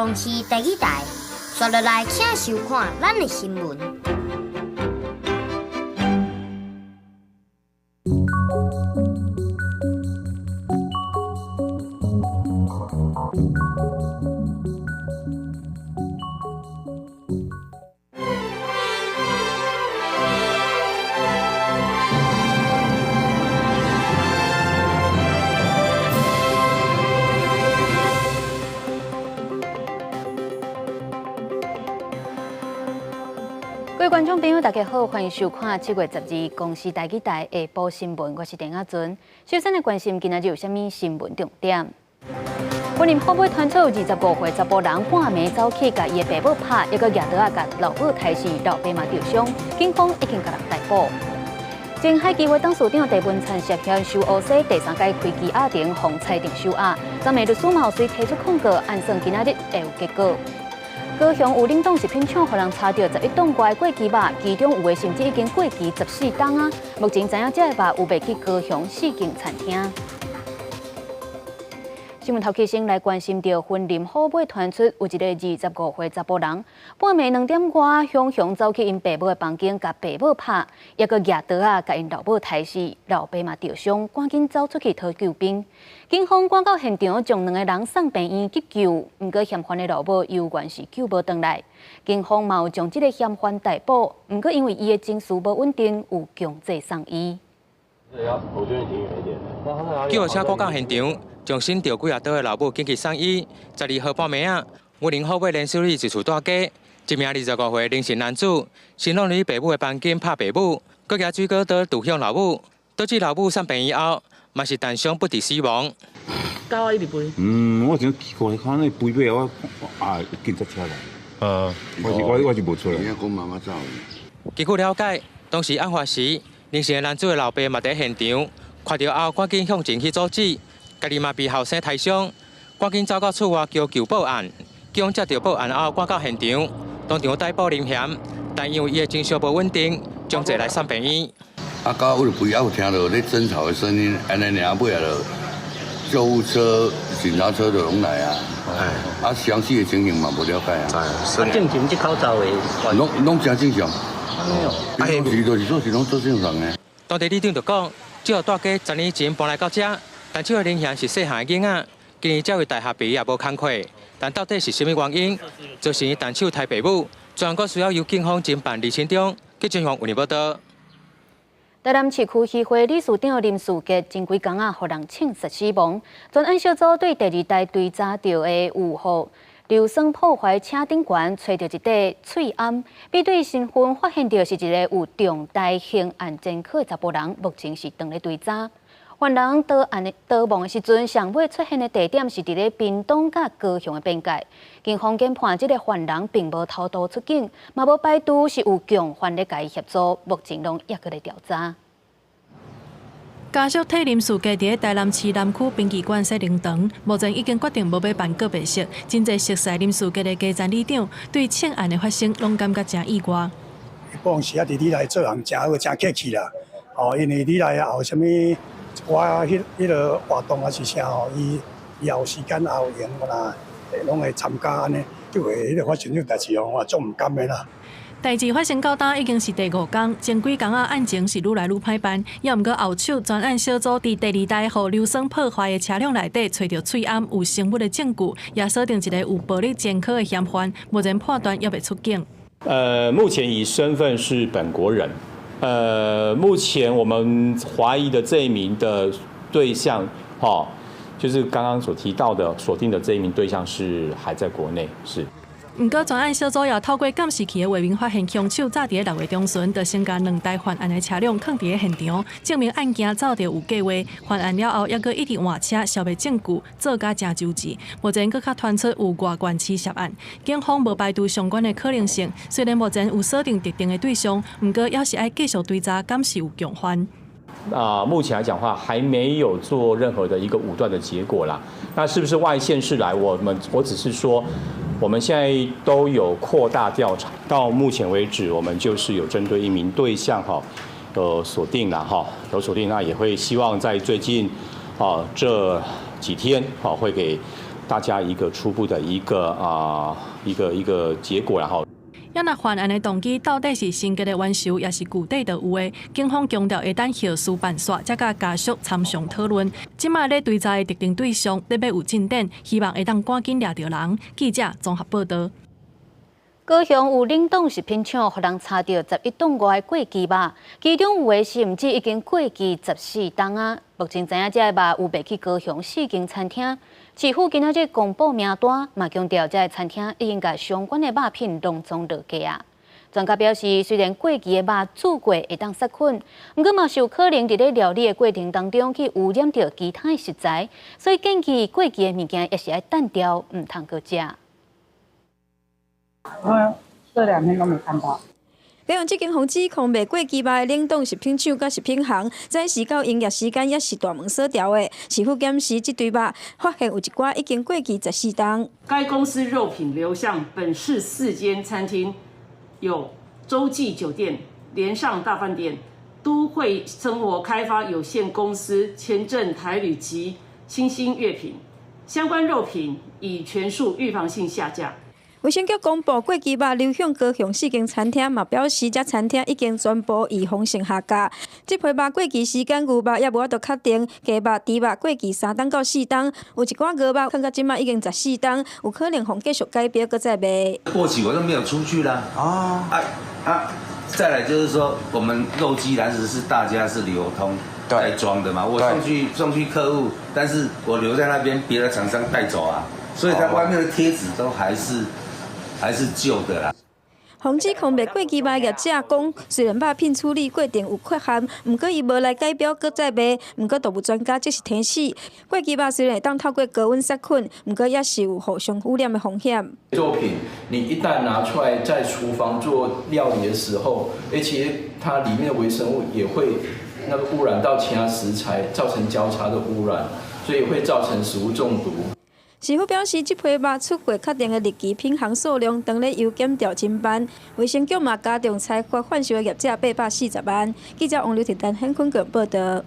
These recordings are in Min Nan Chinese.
公視台語台，紲落來請收看咱的新聞。各位觀眾朋友，大家好，歡迎收看7月12公視台語台下晡新聞，我是鄭亞尊。首先來關心今仔日有啥物新聞重點？雲林虎尾傳出25歲查埔人半暝走去共伊的爸母拍，猶閣舉刀仔共老母刣死，老爸嘛著傷，警方已經共人逮捕。前海基會董事長鄭文燦涉嫌收烏西第三屆開基亞庭予裁定收押，昨暝律師嘛有隨提出控告，按算今仔日會有結果。高雄有冷凍食品廠，予人查著11噸外過期肉，其中有的甚至已經過期14冬啊！目前知影這个肉有賣去高雄四間餐廳。新聞頭起先來關心著雲林虎尾傳出有一個25歲查埔人，半暝2點外，雄雄走去𪜶爸母的房間，共爸母拍，猶閣舉刀仔共𪜶老母刣死，老爸嘛著傷，趕緊走出去討救兵。警方趕到現場，將兩个人送病院急救，毋過嫌犯的老母猶原是救無轉來。警方嘛有將這个嫌犯逮捕，毋過因為伊的情緒無穩定，有強制送醫。救護車趕到現場，將身著幾仔刀的老母緊急送醫。12號半暝仔，雲林虎尾連秀里一厝大家，一名25歲林姓男子，先攏佇爸母的房間拍爸母，閣舉水果刀毒向老母，導致老母送病院後，嘛是重傷不治死亡。狗一直吠。嗯，我真奇怪，看那肥尾我啊，警察車來。我是無出來。講媽媽走。根據了解，當時案發時，林姓男子的老爸嘛佇現場，看著後趕緊向前去阻止，家己嘛被後生刣傷，趕緊走到厝外叫救報案。警方接著報案後趕到現場，當場逮捕林賢，但因為伊的情緒無穩定，將這來送病院。啊，狗有吠，啊有聽著咧爭吵的聲音，按呢爾，尾仔就救護車、警察車就攏來啊。啊，詳細的情形嘛無了解啊。啊，正常這口罩的，攏誠正常。啊，是就是說是攏做正常的。當地里長就講，這個大家10年前搬來到這，但這個林賢是細漢的囡仔，今年才為大學畢業也無工課。但到底是啥物原因，造成伊動手刣爸母，全國需要由警方偵辦厘清中。記者黃文報道。台南市區議會理事長林士傑前幾工仔，予人槍殺死亡。專案小組對第二代追查著的有予硫酸破壞車頂懸揣著一塊喙罨，比對身份發現著是一个有重大刑案前科的查埔人，目前是當咧追查。犯人逃案的逃亡的時陣，上尾出現的地點是佇咧屏東佮高雄的邊界。警方研判，這个犯人並無偷渡出境，嘛無排除是有共犯咧共伊協助，目前攏猶閣咧調查。家屬替林士傑佇咧台南市南區殯儀館設靈堂，目前已經決定無欲辦告別式。真濟熟似林士傑的基層里長對槍案的發生，攏感覺誠意外。伊平時啊，佇里內做人誠好，誠客氣啦。哦，因為里內也有啥物一寡彼彼个活動還是啥吼，伊也有時間也有閒啦，攏會參加按呢。就會彼个發生這種代誌吼，我足毋甘的啦。代誌發生到今已經是第五工，前幾工仔案情是愈來愈歹辦，猶毋過後手專案小組佇第二台予硫酸破壞的車輛內底揣著喙罨有生物的證據，也鎖定一个有暴力前科的嫌犯，目前判斷猶未出境。目前以身份是本國人。目前我們懷疑的這一名的對象，哈，就是剛剛所提到的鎖定的這一名對象是還在國內，是。毋過，專案小組也透過監視器的畫面發現，兇手早佇咧6月中旬就先共兩台犯案的車輛囥佇咧現場，證明案件走著有計劃。犯案了後，猶閣一直換車消滅證據，做甲誠周至。目前閣較傳出有外縣市涉案，警方無排除相關的可能性。雖然目前有鎖定特定的對象，毋過猶是愛繼續追查，敢是有共犯。啊，目前來講話，還沒有做任何的一個武斷的結果啦。那是不是外縣市來？我只是說，我們現在都有擴大調查，到目前為止，我們就是有針對一名對象哈，有鎖定了哈，有鎖定，那也會希望在最近啊這幾天啊會給大家一個初步的一個結果，然後。猶若犯案的動機到底是性格的冤仇，抑是舊底就有的？警方強調會等刑事辦煞，才佮家屬參詳討論。這擺咧追查的特定對象，咧欲有進展，希望會當趕緊掠著人。記者綜合報道。高雄有冷凍食品廠，予人查著11噸外的過期肉，其中有的甚至已經過期14冬啊！目前知影這个肉有賣去高雄四間餐廳，市府今仔日公布名單，嘛強調這个餐廳已經共相關的肉品攏總落架啊。專家表示，雖然過期的肉煮過會當殺菌，毋過嘛是有可能佇咧料理的過程當中去污染著其他的食材，所以建議過期的物件也是愛擲掉，毋通閣食。我這兩天都沒看到。高雄這間予指控賣過期肉的冷凍食品廠佮食品行，早時到營業時間猶是大門鎖牢的。市府檢視這堆肉，發現有一寡已經過期14冬。該公司肉品流向本市四間餐廳，有洲際酒店、聯上大飯店、都會生活開發有限公司、前鎮台旅及新興月品，相關肉品已全數預防性下架。衛生局公布過期肉流向高雄四間餐廳，嘛表示這餐廳已經全部預防性下架。這批肉過期時間牛肉猶無法度確定，雞肉、豬肉過期3冬到4冬，有一寡鵝肉囥到這擺已經14冬，有可能予繼續改標閣再賣。過期我都沒有出去啦。哦，啊啊，再來就是說，我們肉雞其實是大家是流通在裝的嘛，我送去客戶，但是我留在那邊，別的廠商帶走啊，所以它外面的貼紙都還是舊的啦。予指控賣過期肉業者講，雖然肉品處理過程有缺陷，毋過伊無來改標閣再賣。毋過動物專家則是提醒，過期肉雖然會當透過高溫殺菌，毋過也是有互相污染的風險。肉品你一旦拿出來在廚房做料理的時候，其實它裡面的微生物也會那個污染到其他食材，造成交叉的污染，所以會造成食物中毒。市府表示，這批肉出貨確定的日期、品項數量，當咧由檢調偵辦。衛生局嘛加重裁罰販售的業者840萬。記者王劉鐵丹、很坤報道。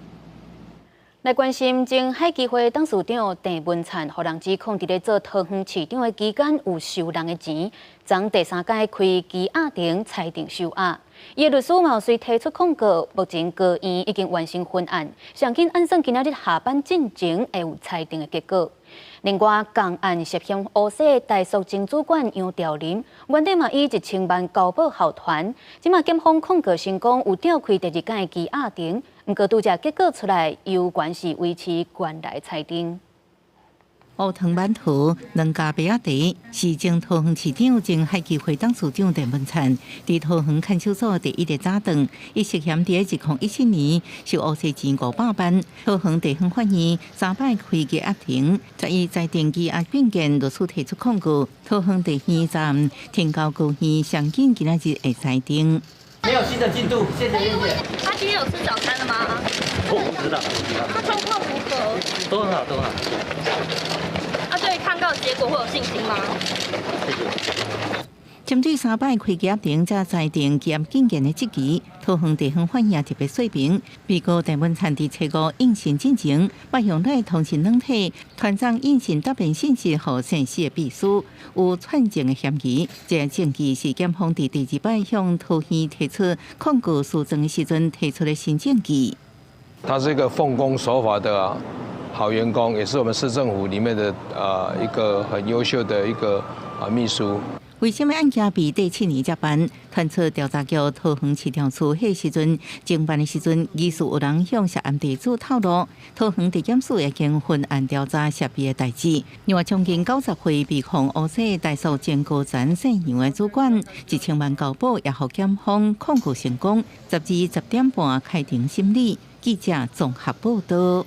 來關心前海基會董事長鄭文燦，予人指控佇咧做桃園市長的期間有收人的錢，昨第三擺開羈押庭裁定收押。伊的律師嘛隨提出控告，目前高院已經完成分案，上緊按算今仔日下班進前會有裁定的結果。另外，仝案涉嫌烏洗台塑前主管楊調林，原底嘛以1000萬交保候傳，這馬檢方控告成功，有調開第二擺羈押庭，毋過拄才結果出來，猶原是維持原來裁定。烏糖饅頭、兩家麥仔茶，是前桃園市長、前海基會董事長鄭文燦，佇桃園看守所第一日早頓，伊涉嫌佇2017年收烏洗錢500萬，桃園地方法院三擺開羈押庭，11裁定羈押案件，律師提出控告，桃園地院昨暗提交高院，上緊今仔日會裁定。沒有新的進度，謝謝謝謝。他今天有吃早餐了嗎？我不知道。他狀況如何？都很好，都很好。他對抗告結果會有信心嗎？謝謝。針對三擺開羈押庭才裁定羈押案件的質疑，桃園地方法院特別說明，被告鄭文燦佇初五應訊進前，捌用來通訊軟體傳送應訊答辯信息予縣市的秘書，有串證的嫌疑。這個證據是檢方佇第二擺向桃園提出控告訴狀的時陣提出的新證據。他是一個奉公守法的好員工，也是我們市政府裡面的一個很優秀的一個秘書。為啥物案件被第7年才辦？傳出調查局桃園市長處彼時陣偵辦的時陣，疑似有人向涉案地主透露，桃園地檢署已經分案調查涉案的代誌。另外，將近90歲被控烏洗台塑前高層姓楊的主管，1000萬交保也予檢方控告成功。12日10點半開庭審理。記者綜合報道。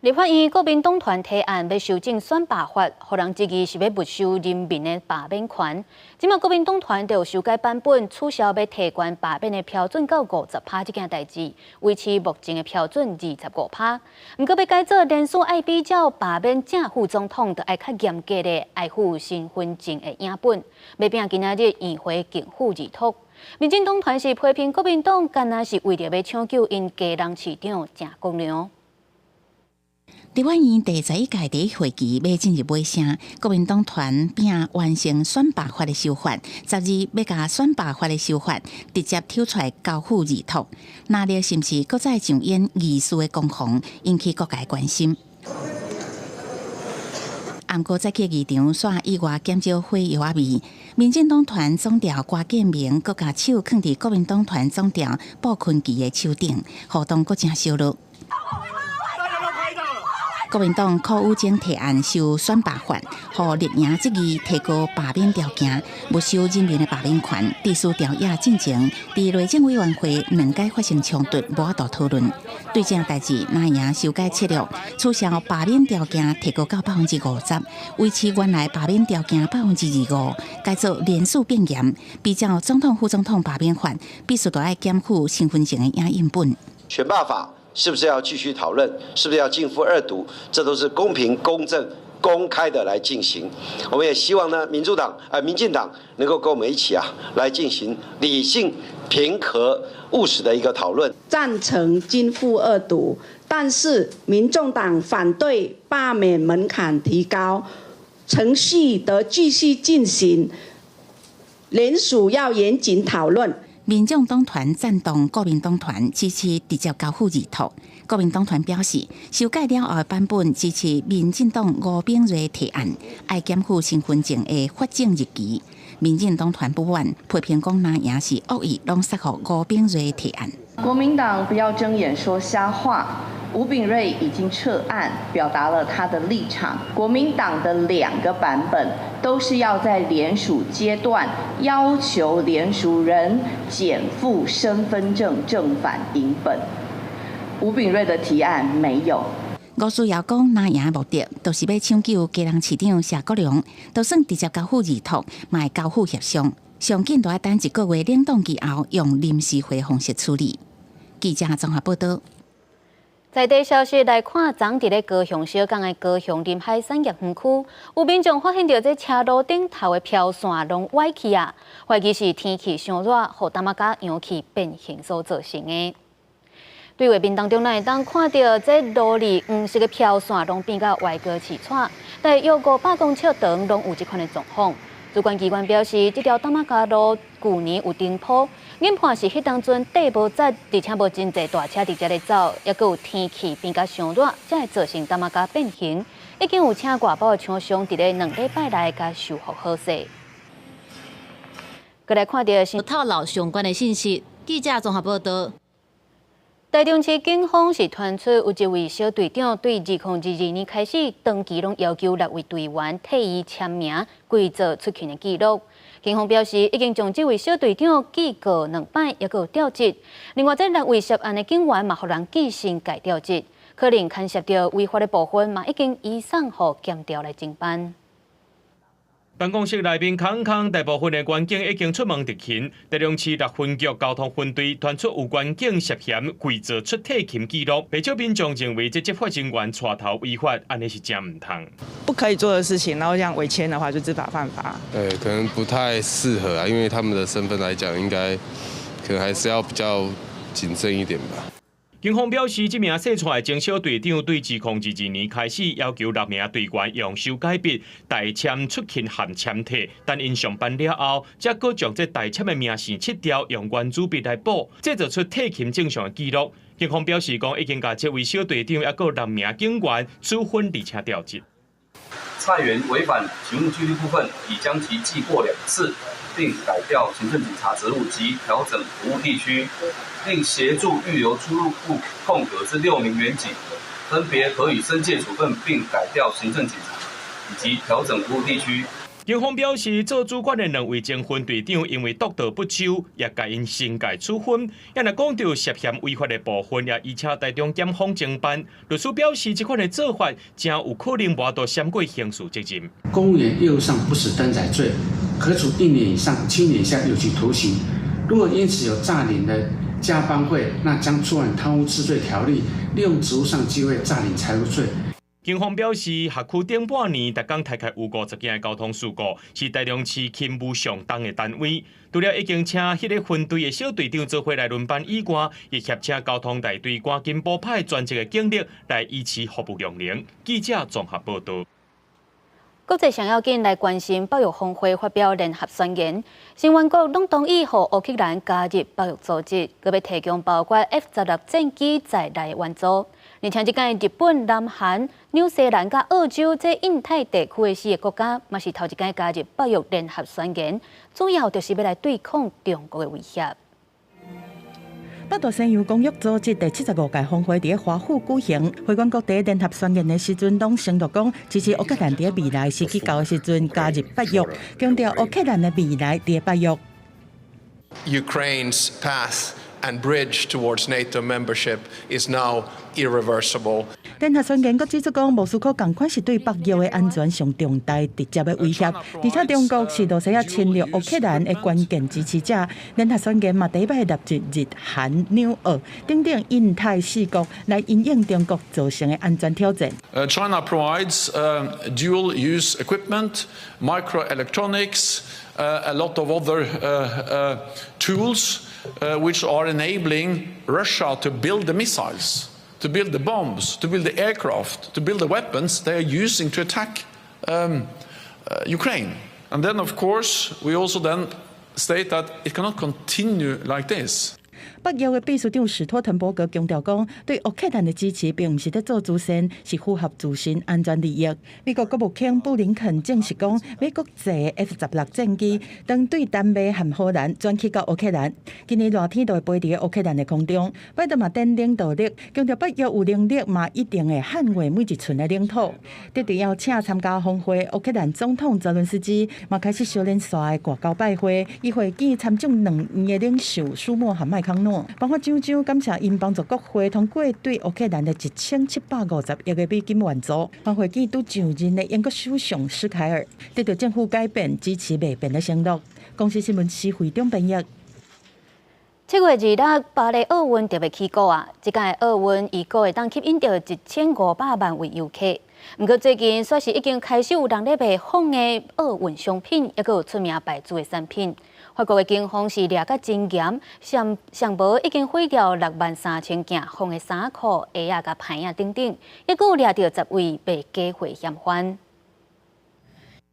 立法院國民黨團提案欲修正選罷法，予人質疑是欲沒收人民的罷免權。這馬國民黨團就有修改版本，取消欲提懸罷免的標準到50趴這件代誌，維持目前的標準25趴。毋過欲改做連署愛比照罷免正副總統，就愛較嚴格的愛附身份證的影本，欲拼今仔日院會逕付二讀。民進黨團是批評國民黨，敢若是為著欲搶救𪜶家人市長鄭國良。立法院第11屆第一會期欲進入尾聲，國民黨團拼完成選罷法的修法，12欲共選罷法的修法直接抽出來交付二讀，藍綠是毋是閣再上演議事的攻防，引起各界關心。毋過早起議場煞意外減少火藥仔味，民進黨團總召郭建明閣共手囥佇國民黨團總召布坤琪的手頂，互動閣誠燒熱。國民黨柯宇正提案修選罷法，予綠營質疑提高罷免條件，沒收人民的罷免權。致使朝野進前，佇內政委員會兩擺發生衝突，無法度討論。對這代誌，藍營修改策略，取消罷免條件，提高到50%，維持原來罷免條件25%，改做連署變嚴。比照總統、副總統罷免法，必須都愛檢附身份證的影印本。選罷法是不是要繼續討論？是不是要逕付二讀？這都是公平、公正、公開的來進行。我們也希望呢，民主黨、民進黨能夠跟我們一起啊，來進行理性、平和、務實的一個討論。贊成逕付二讀，但是民眾黨反對罷免門檻提高，程序得繼續進行，聯署要嚴謹討論。民眾黨團贊同國民黨團支持直接交付二讀。國民黨團表示，修改了後的版本支持民進黨吳秉叡提案，愛檢附身份證的發證日期。民進黨團不滿，批評講藍營是惡意攏殺予吳秉叡提案。國民黨不要睜眼說瞎話，吳秉叡已經撤案，表達了他的立場。國民黨的兩個版本都是要在聯署階段要求聯署人檢附身份證正反影本。吳秉叡的提案沒有。吳思瑤講，藍營的目的就是欲搶救基隆市長謝國樑，就算直接交付二讀，嘛會交付協商。上緊都愛等一個月冷凍期後，用臨時會方式處理。記者綜合報道。在地消息來看，昨佇咧高雄小港的高雄臨海產業園區，有民眾發現著這車路頂頭的飄線攏歪去啊，懷疑是天氣傷熱，予淡仔甲陽氣變形所造成的。對畫面當中，咱會當看著這路裡黃色的飄線攏變甲歪高刺掣，大約500公尺長，攏有這款的狀況。主管機關表示，這條淡仔加路舊年有重鋪，研判是彼當陣地無紮，而且無真濟大車佇遮咧走，抑閣有天氣變甲傷熱，才會造成淡仔加變形。已經有請外包的廠商佇咧2禮拜內共修復好勢。閣來看著是透露相關的信息，記者綜合報道。台中市警方是傳出有一位小隊長對2022年開始，長期攏要求六位隊員替伊簽名、偽造出勤的記錄。警方表示，已經將這位小隊長記過兩擺，抑閣有調職。另外，這六位涉案的警員嘛，予人記薪改調職，可能牽涉著違法的部分，嘛已經移送予檢調來偵辦。辦公室內面空空，大部分的員警已經出門執勤。台中市六分局交通分隊傳出有員警涉嫌偽造出退勤記錄，不少民眾認為這執法人員帶頭違法，按呢是誠毋通。不可以做的事情，然後這樣違簽的話就知法犯法。對，可能不太適合啊，因為他們的身份來講，應該可能還是要比較謹慎一點吧。警方表示，這名姓蔡的前小隊長對2022年開始要求六名隊員用修改筆代簽出勤和簽退，等𪜶上班了後，才閣將這代簽的名姓切掉，用原子筆來補，製造出退勤正常的記錄。警方表示，講已經共這位小隊長抑閣六名警員處分，而且調職。蔡員違反勤務紀律部分，已將其記過兩次，並改調行政警察職務及調整服務地區，並協助預留出入庫空格之六名員警，分別核予申誡處分，並改調行政警察以及調整服務地區。警方表示，做主管的兩位前分隊長因為督導不周，也共𪜶申誡處分。也若講著涉嫌違法的部分，也移請台中檢方偵辦。律師表示，這款的做法誠有可能無法度閃過刑事責任。公務員業務上不實登載罪，可處1年以上7年以下有期徒刑。如果因此有詐領的加班費，那將觸犯貪污治罪條例，利用職務上機會詐領財物罪。警方表示，轄區頂半年，逐工大概有50件的交通事故，是台中市勤務上重的單位。除了已經請彼个分隊的小隊長做伙來輪班以外，亦協請交通大隊趕緊補派專職的警力來維持服務量能。記者綜合報道。國際上要緊來關心北約峰會發表聯合宣言，成員國攏同意予烏克蘭加入北約組織，閣欲提供包括 F-16戰機在內的援助。而且這擺日本、南韓、紐西蘭佮澳洲這印太地區的四个國家，嘛是頭一擺加入北約聯合宣言，主要就是欲來對抗中國的威脅。北大西洋公約組織第75屆峰會佇華府舉行，會員國佇聯合宣言的時陣，攏承諾講支持烏克蘭佇未來時機到的時陣加入北約，強調烏克蘭的未來佇北約。 Ukraine's path and bridge towards NATO membership is now irreversible. 聯合宣言閣指出講，莫斯科仝款是對北約的安全上重大直接的威脅，而且中國是羅西亞侵略烏克蘭的關鍵支持者。聯合宣言嘛第一擺納入日韓紐澳等等印太四國來因應中國造成的安全挑戰。 China provides dual-use equipment, microelectronics, a lot of other tools which are enabling Russia to build the missiles, to build the bombs, to build the aircraft, to build the weapons they are using to attack Ukraine. And then, of course, we also then state that it cannot continue like this. 北約的秘書長史托滕伯格強調講，對烏克蘭的支持並毋是咧做慈善，是符合自身安全利益。美國國務卿布林肯證實講，美國製 F-16戰機當對丹麥和荷蘭轉去到烏克蘭，今年熱天就會飛佇烏克蘭的空中。拜登嘛展領導力，強調北約有能力嘛一定會捍衛每一寸的領土。特地邀請參加峰會，烏克蘭總統澤倫斯基嘛開始小連續的外交拜會，伊會見參眾兩院的領袖舒默和麥康諾，包括獎章感謝𪜶幫助國會通過對烏克蘭的1750億的美金援助。還會見拄上任的英國首相施凱爾，得到政府改變支持袂變的承諾。公視新聞施惠中編譯。7月26，巴黎奧運特別起鼓啊！這屆奧運預估會當吸引著1500萬位遊客。毋過最近，煞是已經開始有人咧賣仿的奧運商品，抑閣有出名牌子的產品。法國的警方是掠甲真嚴，上上無已經毀掉63,000件仿的衫褲、鞋仔、佮牌仔等等，抑閣有掠著10位賣假貨嫌犯。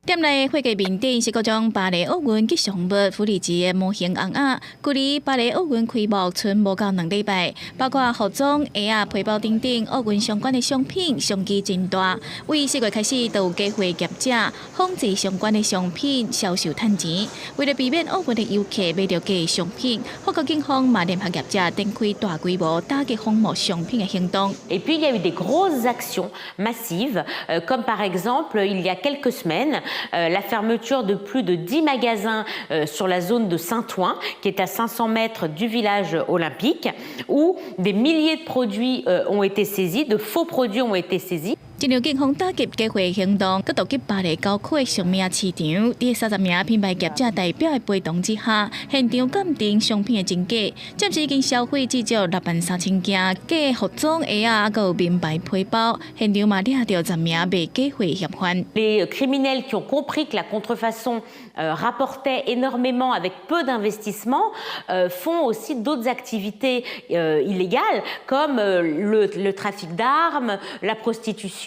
店內貨架面頂是各種巴黎奧運吉祥物、福利機的模型尪仔。距離巴黎奧運開幕賰無夠2禮拜，包括服裝、鞋仔、皮包等等奧運相關的商品，商機真大。為4月開始，就有假貨業者仿製相關的商品銷售趁錢。為了避免奧運的遊客買著假商品，法國警方嘛聯合業者展開大規模打擊仿冒商品的行動。 Et puis il y a eu des grosses actions massives, comme par exemple il y a quelques semaines, la fermeture de plus de 10 magasins sur la zone de Saint-Ouen, qui est à 500 mètres du village olympique, où des milliers de produits ont été saisis, de faux produits ont été saisis. 這場警方打擊假貨行動，閣突擊巴黎郊區的著名市場，佇30名品牌業者代表的陪同之下，現場鑑定商品的真假，暫時已經銷毀至少63,000件假服裝、鞋仔，閣有名牌皮包，現場嘛掠著10名賣假貨嫌犯。 Les criminels qui ont compris que la contrefaçon rapportait énormément avec peu d'investissement font aussi d'autres activités illégales comme le trafic d'armes, la prostitution,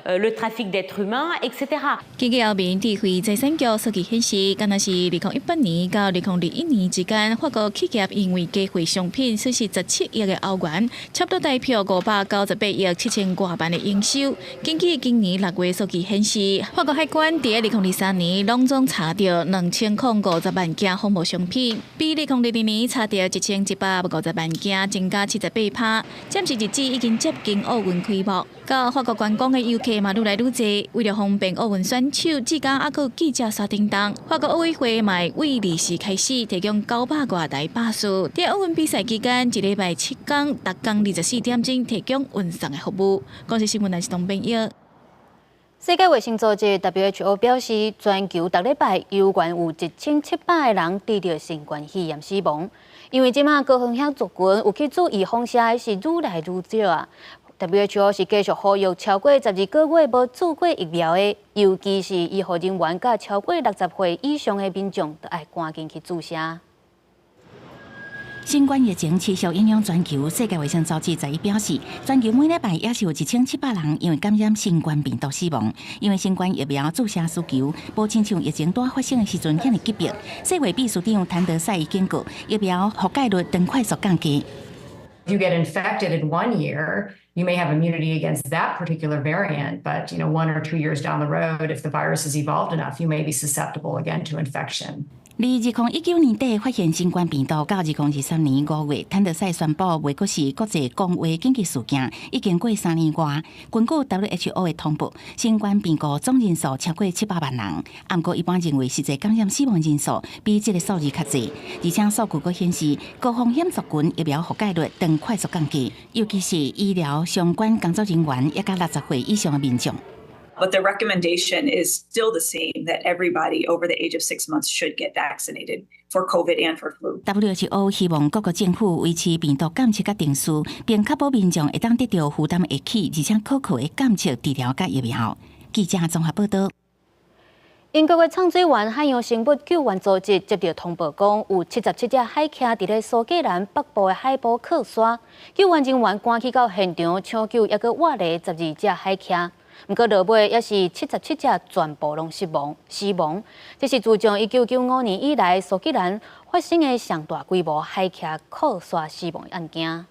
le trafic d'êtres humains, etc. 根據歐盟智慧財產局數據顯示，敢若是2018年到2021年之間，法國企業因為假貨商品損失17億的歐元，差不多代表598億7000外萬的營收。根據今年6月數據顯示，法國海關佇2023年攏總查著2050萬件仿冒商品，比2022年查著1150萬件增加78%。暫時日子已經接近奧運開幕，到法國觀光的遊客嘛愈來愈濟，為了方便奧運選手，至今猶閣有記者沙叮當。法國奧委會嘛會為24開始提供900外台巴士，佇奧運比賽期間，一禮拜7工，逐工24點鐘提供運送的服務。公視新聞來自東編譯。世界衛生組織 WHO 表示，全球逐禮拜猶原有1700個人得著新冠肺炎死亡。因為這馬高風險族群有去注意風險的是愈來愈少啊。WHO 是繼續呼籲超過12個月無注過疫苗的，尤其是醫護人員佮超過60歲以上的民眾，都愛趕緊去注射。新冠疫情持續影響全球，世界衛生組織昨日表示，全球每禮拜也是有1700人因為感染新冠病毒死亡。因為新冠疫苗注射需求無親像疫情拄發生的時陣遐爾急迫。世衛秘書長譚德塞警告，疫苗覆蓋率正快速降低。 If you get infected in one year, you may have immunity against that particular variant, but 1 or 2 years down the road, if the virus has evolved enough, you may be susceptible again to infection. 自2019年底發現新冠病毒，到2023年5月，譚德塞宣布袂閣是國際公衛緊急事件，已經過3年外。根據 WHO 的通報，新冠病毒總人數超過700萬人，毋過一般認為實際感染死亡人數比這個數字較濟。而且數據閣顯示，高風險族群疫苗覆蓋率正快速降低，尤其是醫療相關工作人員，以及60歲以上的民眾。 But the recommendation is still the same, that everybody over the age of 6 months should get vaccinated for COVID and for flu. WHO 希望各國政府維持病毒監測佮程序，並確保民眾會當得著負擔會起而且可靠的監測治療佮疫苗。記者綜合報道。英國的藏水員海洋生物救援組織接到通報，講有77隻海鰭佇咧蘇格蘭北部的海埔靠沙，救援人員趕去到現場搶救，猶閣活咧12隻海鰭。毋過落尾也是77隻全部攏死亡，死亡。這是自從1995年以來蘇格蘭發生的上大規模海鰭靠沙死亡案件。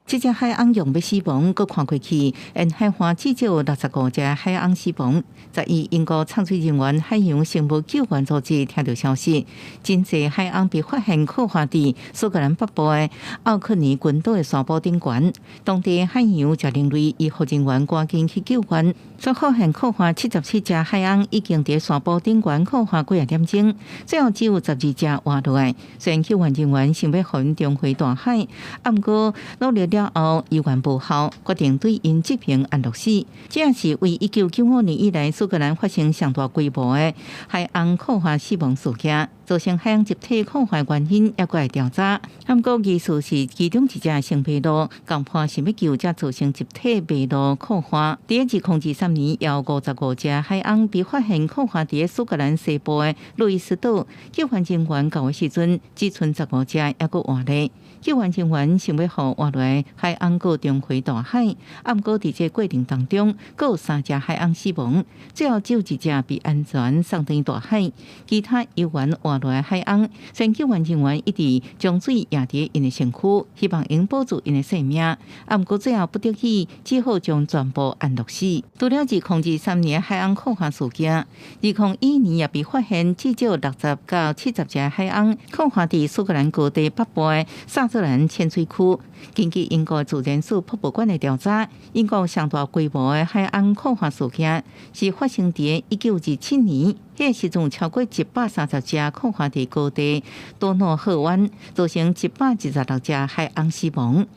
這隻海鰪用欲死亡，閣看過去，沿海岸至少有65隻海鰪死亡。11英國藏水人員海洋生物救援組織聽著消息，真濟海鰪被發現靠岸佇蘇格蘭北部的奧克尼群島的沙埔頂懸，當地海洋食人類醫護人員趕緊去救援，所發現靠岸77隻海鰪已經佇沙埔頂懸靠岸幾仔點鐘，最後只有12隻活落來。雖然救援人員想欲予𪜶重回大海，毋過努力了後依然無效，決定對𪜶執行安樂死。這也是為1995年以來蘇格蘭發生上大規模的海鰪靠岸死亡事件，造成海鰪集體靠岸原因猶閣會調查。毋過疑似是其中一隻先迷路，仝伴想欲救，才造成集體迷路靠岸。佇2023年，有55隻海鰪被發現靠岸佇蘇格蘭西部的路易斯島，救援人員到的時陣，只賰15隻猶閣活咧。救援人員想欲予活落來海鰪閣重回大海，毋過佇這過程當中，閣有三隻海鰪死亡，最後只有一隻被安全送轉大海。其他猶原活落來海鰪，雖然救援人員一直將水壓佇𪜶的身軀，希望會保住𪜶的性命，毋過最後不得已，只好將全部安樂死。除了2023年海鰪靠岸事件，2021年也被發現至少60到70隻海鰪靠岸佇蘇格蘭高地北部的薩瑟蘭淺水區。根據英國自然史博物館的調查，英國上大規模的海鰪靠岸事件是發生佇1927年，彼個時陣超過130隻靠岸佇高地多諾赫灣，造成126隻海鰪死亡。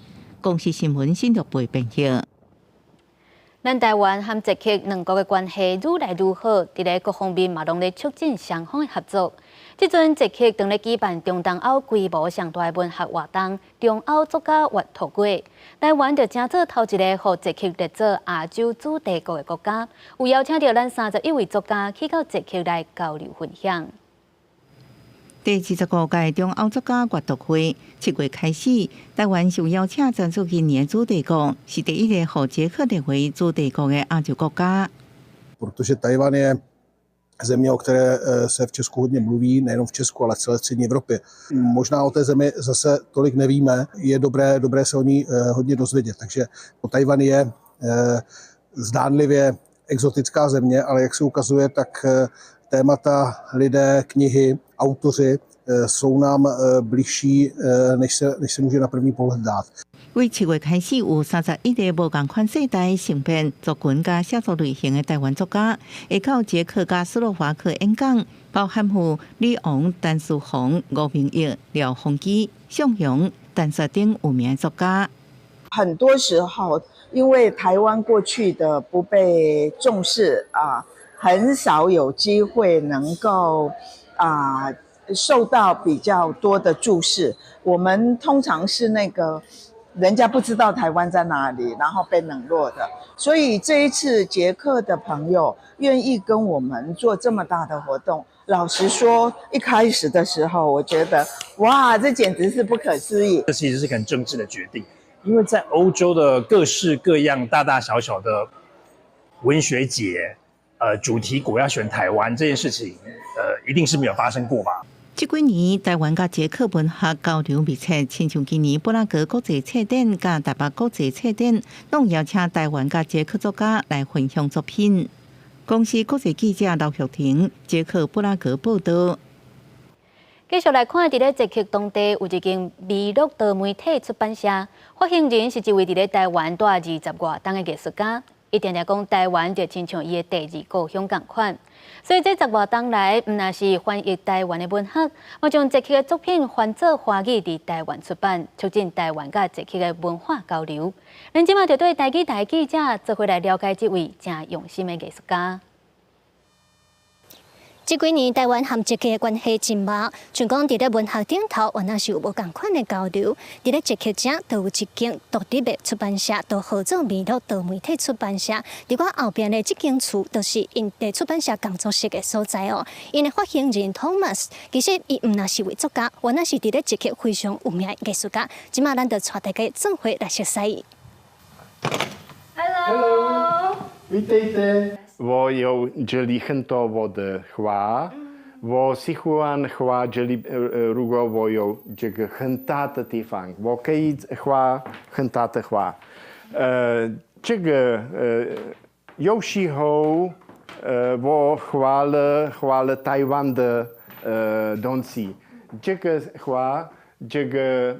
公視新聞新竹部編譯。咱台灣和捷克兩國的關係愈來愈好，佇咧各方面嘛攏咧促進雙方的合作。這陣捷克正咧舉辦中東歐規模上大的文學活動——中歐作家閱讀會。台灣就成做頭一个予捷克列做亞洲主題國的國家，有邀請著咱31位作家去到捷克來交流分享。第25屆中歐作家閱讀會7月開始，台灣受邀請爭取今年主題國，是第一个予捷克列為主題國的亞洲國家。 Protože Tchaj-wan je země, o které se v Česku hodně mluví, nejenom v Česku, ale v celé střední Evropě. Možná o té zemi zase tolik nevíme, je dobré se o ní hodně dozvědět. Takže Tchaj-wan je zdánlivě exotická země, ale jak se ukazuje, tak témata, lidé, knihy, autoři jsou nám bližší, než se může na první pohled zdát. 為7月開始，有31個無仝款世代、性別、族群佮寫作類型的台灣作家，會到捷克佮斯洛伐克演講，包含有李昂、陳思宏、吳明益、廖鴻基、宋雄、陳雪等有名作家。很多時候，因為台灣過去的不被重視啊，很少有機會能夠啊受到比較多的注視。我們通常是那個人家不知道台灣在哪裡，然後被冷落的。所以這一次捷克的朋友願意跟我們做這麼大的活動，老實說，一開始的時候，我覺得哇，這簡直是不可思議。這其實是很政治的決定，因為在歐洲的各式各樣大大小小的文學節，主題國要選台灣這件事情，一定是沒有發生過吧？這幾年，台灣佮捷克文學交流密切，親像今年布拉格國際冊展佮台北國際冊展，攏邀請台灣佮捷克作家來分享作品。公視國際記者劉玉婷，捷克布拉格報道。繼續來看，佇咧捷克當地有一間微樂多媒體出版社，發行人是一位佇咧台灣蹛20外冬的藝術家。伊定定講台灣就親像伊的第二故鄉仝款，所以這十外冬來，毋但是翻譯台灣的文學，嘛將捷克的作品翻做華語佇台灣出版，促進台灣佮捷克的文化交流。咱這馬就對台語台記者做伙來了解這位誠用心的藝術家。這幾年台灣和捷克的關係真密，像講佇咧文學頂頭，原來是有無仝款的交流。佇咧捷克遮，就有一間獨立的出版社，就號做微樂多媒體出版社。佇我後邊的這間厝，就是𪜶佇出版社工作室的所在哦。𪜶的發行人 Thomas，其實伊毋但是位作家，原來是佇咧捷克非常有名的藝術家。這馬咱就帶大家做伙來熟悉伊。 Hello， Vítejte。我有這裡很多我的畫，我喜歡畫這裡。如果我有這個很大的地方，我可以畫很大的畫。這個有時候我畫了台灣的東西，這個畫這個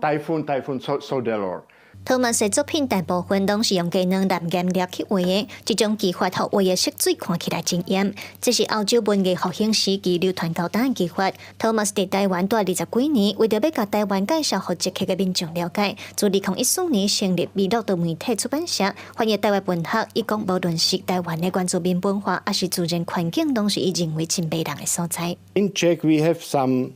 台風 Soudelor。托馬斯作品大部分攏是用雞卵藍顏料去畫的，這種技法予畫的色水看起來真豔。這是歐洲文藝復興時期流傳到今的技法。托馬斯佇台灣蹛20幾年，為著欲共台灣介紹予捷克的民眾了解，自2014年成立微樂多媒體出版社，翻譯台灣文學。伊講無論是台灣的原住民文化，抑是自然環境，攏是伊認為真迷人的所在。 In Czech we have some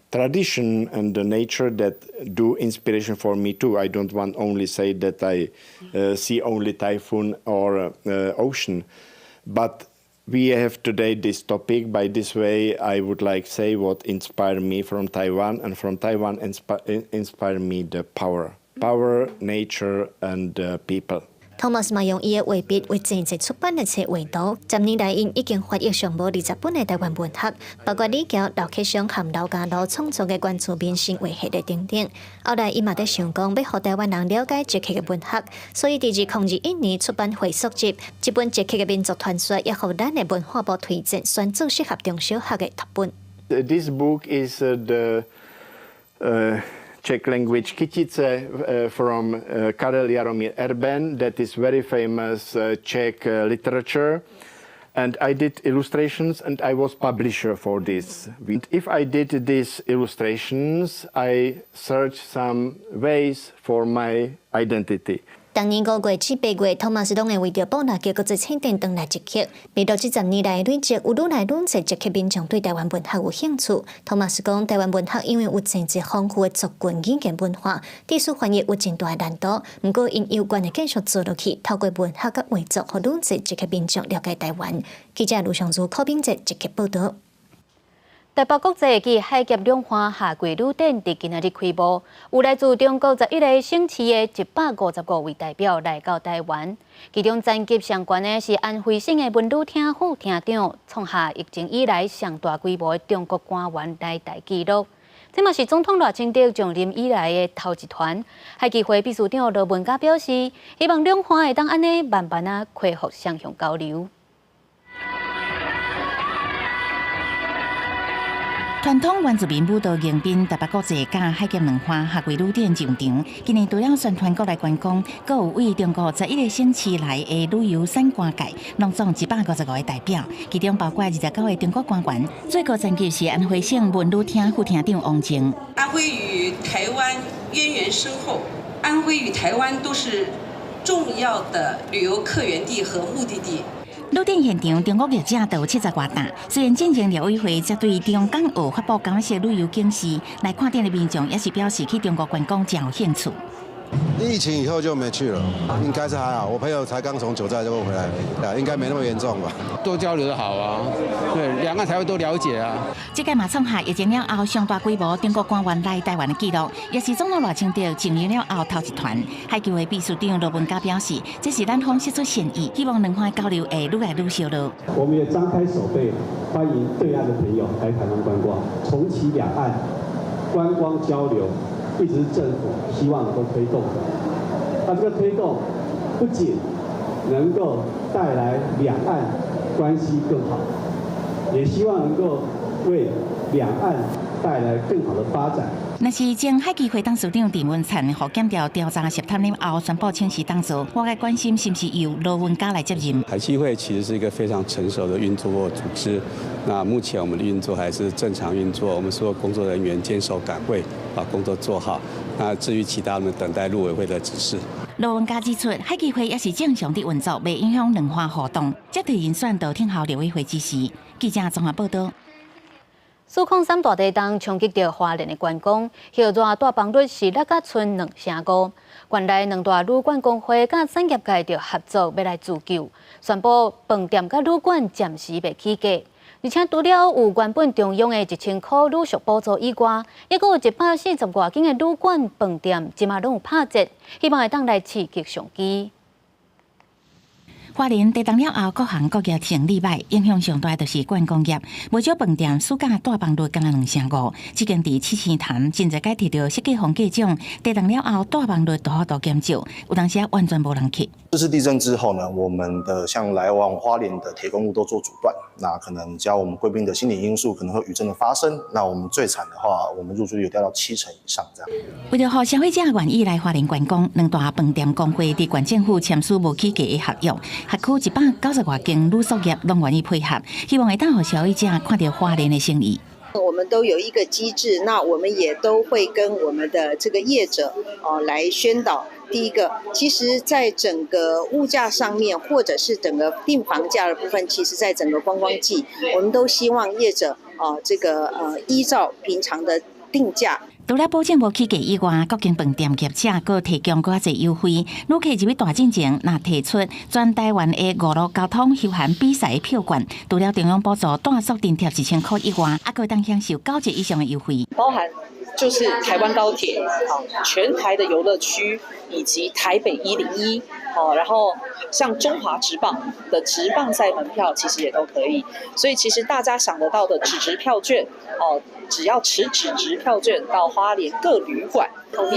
tradition and the nature that do inspiration for me too. I don't want only say that I see only typhoon or ocean, but we have today this topic. By this way, I would like say what inspired me from Taiwan, and from Taiwan inspire me the power, power, nature, and people. 托馬斯嘛用伊的畫筆為濟濟出版的冊畫圖。10年來，𪜶已經翻譯上無20本的台灣文學，包括李喬、劉克襄和劉家樂創作的原住民神話系列等等。後來，伊嘛佇想講，欲予台灣人了解捷克的文學，所以佇2021年出版回溯集，這本捷克的民族傳說，也予咱的文化部推薦，選做適合中小學的讀本。 This book is the Czech language Kytice from Karel Jaromír Erben, that is very famous Czech literature. And I did illustrations and I was publisher for this. If I did these illustrations, I searched some ways for my identity. 逐年5月至8月，托馬斯攏會為著布拉格國際冊展轉來捷克。隨著這十年來累積，有愈來愈濟捷克民眾對台灣文學有興趣。托馬斯講，台灣文學因為有真濟豐富的族群語言文化，致使翻譯有真大的難度。毋過，𪜶猶原會繼續做落去，透過文學佮畫作，予愈濟捷克民眾了解台灣。記者盧尚如、柯炳哲捷克報導。台北國際暨海峽兩岸夏季旅展佇今仔日開幕，有來自中國11個省市的155位代表來到台灣。其中層級上懸的是安徽省的文旅廳副廳長，創下疫情以來上大規模的中國官員來台紀錄。這嘛是總統賴清德上任以來的頭一團。海基會秘書長羅文嘉表示，希望兩岸會當按呢慢慢仔恢復雙向交流。傳統原住民舞蹈迎賓台北國際佮海峽兩岸夏季旅展上場。今年除了宣傳國內觀光，閣有為中國11個省市來的旅遊產官界，攏總155個代表，其中包括29個中國官員。最高層級是安徽省文旅廳副廳長王靜。安徽與台灣淵源深厚，安徽與台灣都是重要的旅遊客源地和目的地。旅展現場，中國業者就有七十外檔。雖然進前陸委會才對中港澳發布感謝旅遊警示，來看展的民眾也是表示去中國觀光誠有興趣。疫情以後就沒去了，應該是還好。我朋友才剛從九寨溝回來，啊，應該沒那麼嚴重吧？多交流的好啊，對，兩岸才會多了解啊。這屆嘛創下疫情了後上大規模中國官員來台灣的紀錄，也是總統賴清德就任了後頭一團。海基會秘書長羅文嘉表示，這是咱方釋出善意，希望兩岸交流會愈來愈燒熱。我們也張開手臂，歡迎對岸的朋友來台灣觀光，重啟兩岸觀光交流。一直是政府希望能夠推動的，那這個推動不僅能夠帶來兩岸關係更好，也希望能夠為兩岸帶來更好的發展。若是前海基會董事長鄭文燦予檢調調查涉貪了後，宣布請辭董座，外界關心是毋是由羅文嘉來接任？海基會其實是一個非常成熟的運作組織，那目前我們的運作還是正常運作，我們所有工作人員堅守崗位，把工作做好。那至於其他，我們等待陸委會的指示。羅文嘉指出，海基會也是正常的運作，袂影響兩岸互動。這對人選就聽候陸委會指示。記者綜合報道。403大地震衝擊著花蓮的觀光，予熱帶房率是落甲賰2成5。縣內兩大旅館公會佮產業界著合作，欲來自救，宣布飯店佮旅館暫時袂起價。而且除了有原本中央的1000箍旅宿補助以外，抑閣有140外間的旅館飯店，這馬攏有拍折，希望會當來刺激商機。花蓮地震了後，各行各業生意䆀，影響上大就是觀光業。無少飯店暑假帶房率降了2成5，這間佇七星潭真濟擺提著設計風格獎，地震了後帶房率大幅度減少，有當時完全無人去。這次地震之後呢，我們的像來往花蓮的鐵公路都做阻斷，那可能加我們貴賓的心理因素，可能會餘震的發生。那我們最慘的話，我們入住率有掉到7成以上這樣。為著予消費者願意來花蓮觀光，兩大飯店公會佇縣政府簽署無起價的合約。轄區190外間旅宿業攏願意配合，希望會當予消費者看著花蓮的誠意。我們都有一個機制，那我們也都會跟我們的這個業者哦來宣導。第一個，其實在整個物價上面，或者是整個訂房價的部分，其實在整個觀光季，我們都希望業者哦這個依照平常的定價。除了保證無起價以外，各間飯店業者閣提供閣較濟優惠。旅客入去大進前，若提出全台灣的五路交通休閒比賽的票券，除了中央補助住宿津貼1000箍以外，還閣會當享受9折以上的優惠。包含就是台灣高鐵、全台的遊樂區以及台北101，哦，然後像中華職棒的職棒賽門票，其實也都可以。所以其實大家想得到的紙質票券，哦，只要持紙質票券到花蓮各旅館，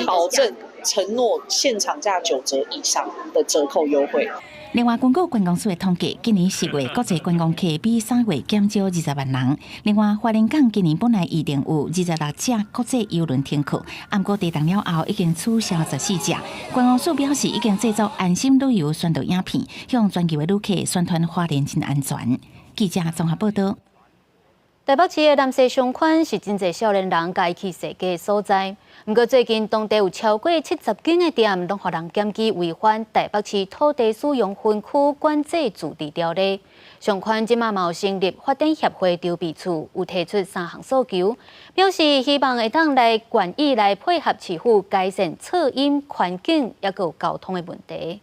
保證承諾現場價9折以上的折扣優惠。另外，根據觀光署的統計，今年10月國際觀光客比3月減少20萬人。另外，花蓮港今年本來預定有26隻國際郵輪停靠，毋過地震了後已經取消14隻。觀光署表示，已經製作安心旅遊宣導影片，向全球的旅客宣傳花蓮真安全。記者綜合報道。台北市的南勢商圈是真濟少年人共去踅街的所在。毋過最近當地有超過70間的店，攏予人檢舉違反台北市土地使用分區管制自治條例。商圈這馬嘛有成立發展協會籌備處，有提出三項訴求，表示希望會當來願意來配合市府改善噪音環境，抑閣有交通的問題。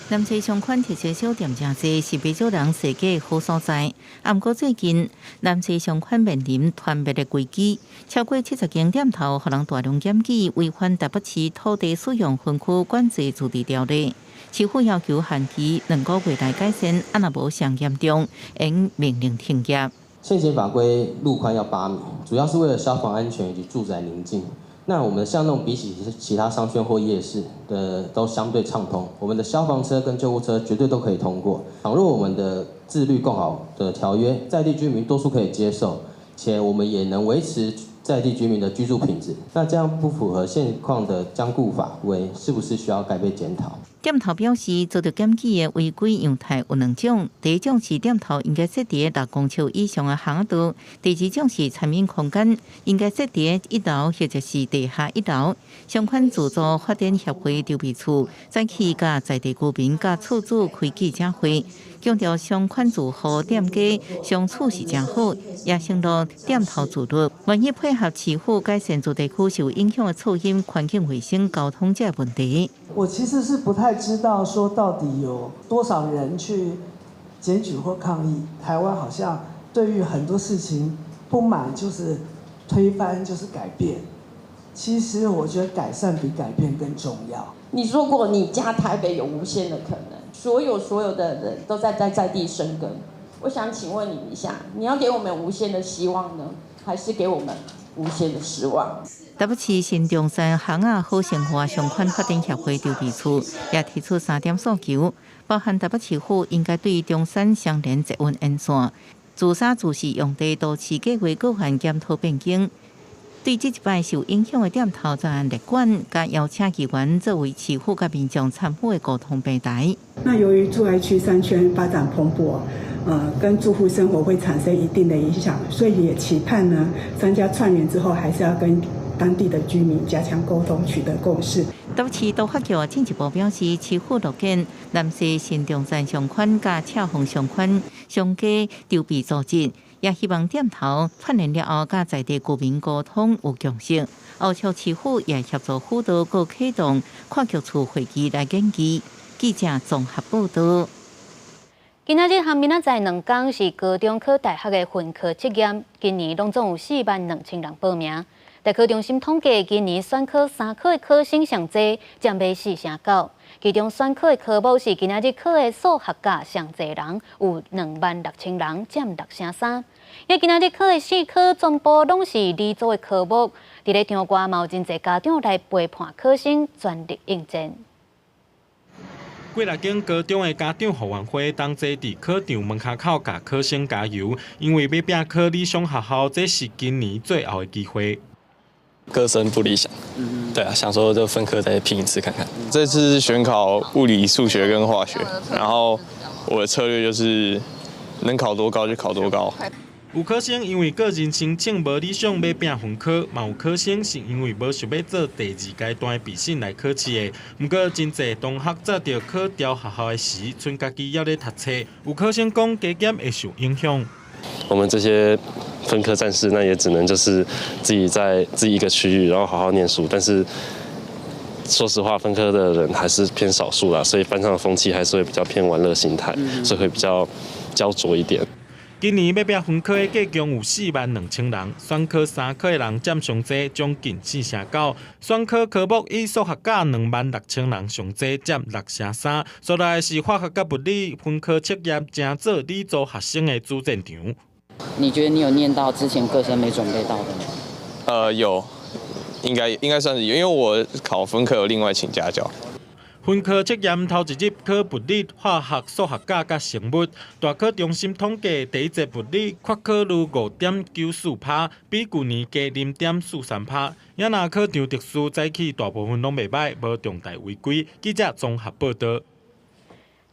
南勢商圈特色小店誠濟，是袂少人踅街好所在。毋過最近南勢商圈面臨團滅的危機，超過70間店頭予人大量檢舉違反台北市土地使用分區管制自治條例。市府要求限期2個月內改善，啊若無上嚴重，應命令停業。現行法規路寬要8米，主要是為了消防安全以及住宅寧靜。那我們的巷弄比起其他商圈或夜市的都相對暢通，我們的消防車跟救護車絕對都可以通過。倘若我們的自律共好的條約，在地居民多數可以接受，且我們也能維持在地居民的居住品質。那這樣不符合現況的僵固法規，是不是需要該被檢討？店頭表示，遭到檢舉的違規樣態有兩種，第一種是店頭應該設佇6公尺以上的巷仔道，第二種是餐飲空間應該設佇1樓或者是地下1樓。相關自住發展協會籌備處早起佮在地居民佮厝主開記者會，強調相關住戶店家相處是誠好，也承諾店頭自律，願意配合市府改善住宅區受影響的噪音、環境衛生、交通這問題。我其實是不太知道說到底有多少人去檢舉或抗議。台灣好像對於很多事情不滿，就是推翻，就是改變。其實我覺得改善比改變更重要。你說過你家台北有無限的可能，所有的人都在地生根。我想請問你一下，你要給我們無限的希望呢，還是給我們無限的失望？台北市新中山巷仔好生活商圈發展協會籌備處也提出三點訴求，包含台北市府應該對中山雙連捷運沿線自三自四用地都市計畫閣案檢討變更，對這一擺受影響的店頭專案列管，佮邀請議員作為市府佮民眾參與的溝通平台。那由於住宅區商圈發展蓬勃，跟住戶生活會產生一定的影響，所以也期盼呢，商家串聯之後，還是要跟當地的居民加強溝通，取得共識。台北市都發局進一步表示，市府樂見南勢新中山商圈佮赤峰商圈商家籌備組織，也希望店頭串聯了後，佮在地居民溝通有共識。後續市府也協助輔導，閣啟動跨局處會議來研議。記者綜合報道。今仔日和明仔載兩工是高中考大學的分科測驗，今年攏總有4萬2千人報名。大考中心統計，今年選考三科的考生上濟，占欲4成9。其中選考的科目是今仔日考的數學甲上濟人，有2萬6千人，佔6成3。而今仔日考的四科全部攏是理組的科目。佇咧場外嘛有真濟家長來陪伴考生，全力應戰。幾若間高中的家長後援會同齊佇考場門跤口共考生加油，因為欲拼考理想學校，這是今年最後的機會。個申不理想，對啊，想說就分科再拼一次看看。這次是選考物理、數學跟化學，然後我的策略就是能考多高就考多高。有考生因為個人申請無理想，欲拼分科；嘛有考生是因為無想欲做第二階段的備審來考試的。毋過真濟同學扎著考調學校的時，賰家己猶咧讀冊。有考生講加減會受影響。我們這些分科戰士，那也只能就是自己在自己一個區域，然後好好念書。但是說實話，分科的人還是偏少數啦，所以班上的風氣還是會比較偏玩樂心態，所以會比較焦灼一點。今年欲拼分科的計共有4萬2千人，選考三科的人佔上濟，將近4成9。選考科目以數學甲2萬6千人上濟，佔6成3。紲來是化學佮物理分科測驗，成做理組學生的主戰場。你覺得你有念到之前個申沒準備到的嗎？有，應該算是有，因為我考分科有另外請家教。分科測驗頭一日考物理、化學、數學甲佮生物。大考中心統計，第一節物理缺考率5.94%，比舊年低0.43%。也若考場秩序早起大部分攏袂䆀，無重大違規。記者綜合報道。